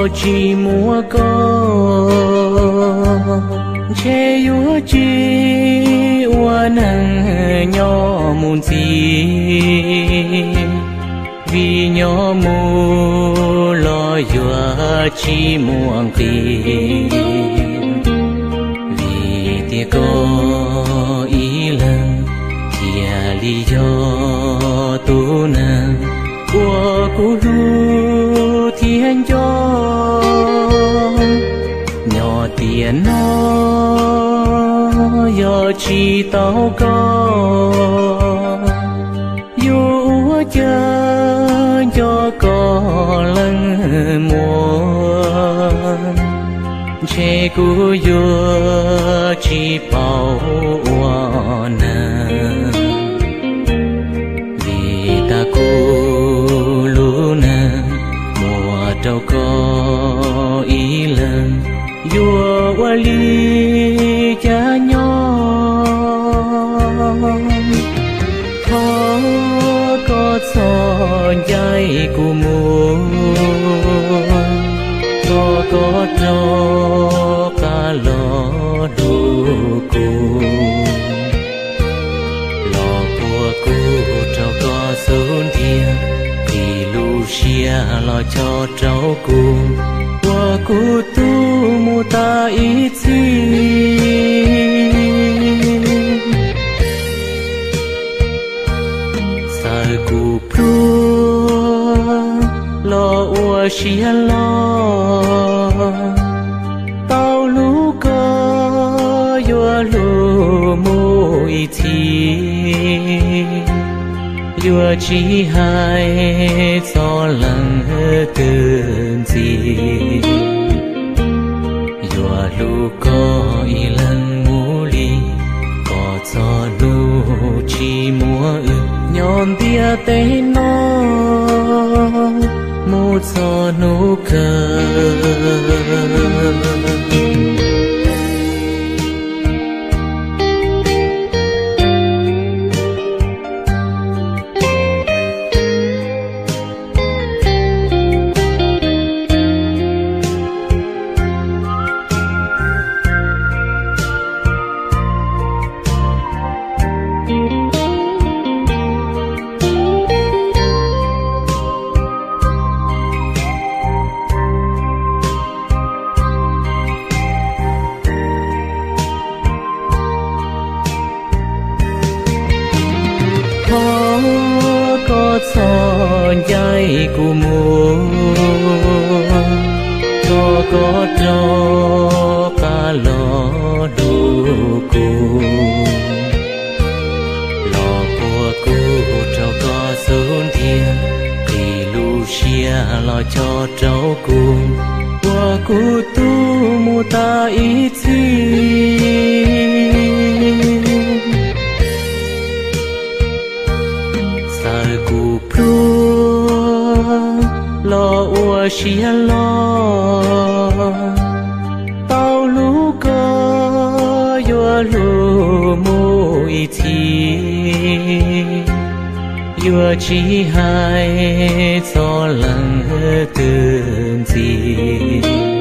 Tsis muaj koj, ntshe yuav tsis ua neeg nyob mus ntxiv, vim nyob mus los yuav tsis muaj nqis. Vim tias koj ib leeg thiaj li yog tus neeg uas kuv hlub thiab nco. Nyob tiam no yog tsis tau koj, yuav ua cas nco koj leej muag, ntshe kuv yuav tsis paub ua neeg. Vim tas kuv lub neej muaj rau koj ib leeg, yuav ua li cas nyob. Thov koj txhob ncaim kuv mus, thov koj rov qab los hlub kuv, los puag kuv rau koj xub ntiag, qhib lub siab los cho rau kuv, ua kuv tub mus tas ib txhis. Txawm kuv pluag los ua siab loj, tau hlub koj yuav hlub mus ib txhis, yuav tsis hais txog leej twg ntxiv. Yuav hlub koj ib leeg mus li, kom txog hnub tsis muaj wb, nyob ntiaj teb no mus txog hnub kawg. Thov koj txhob ncaim kuv mus, thov koj rov qab los hlub kuv, los puag kuv rau koj xub ntiag, qhib lub siab los cho rau kuv, ua kuv tub mus tas ib txhis. Txawm kuv pluag los ua siab loj, tau hlub koj yuav hlub mus ib txhis, yuav tsis hais txog leej twg ntxiv.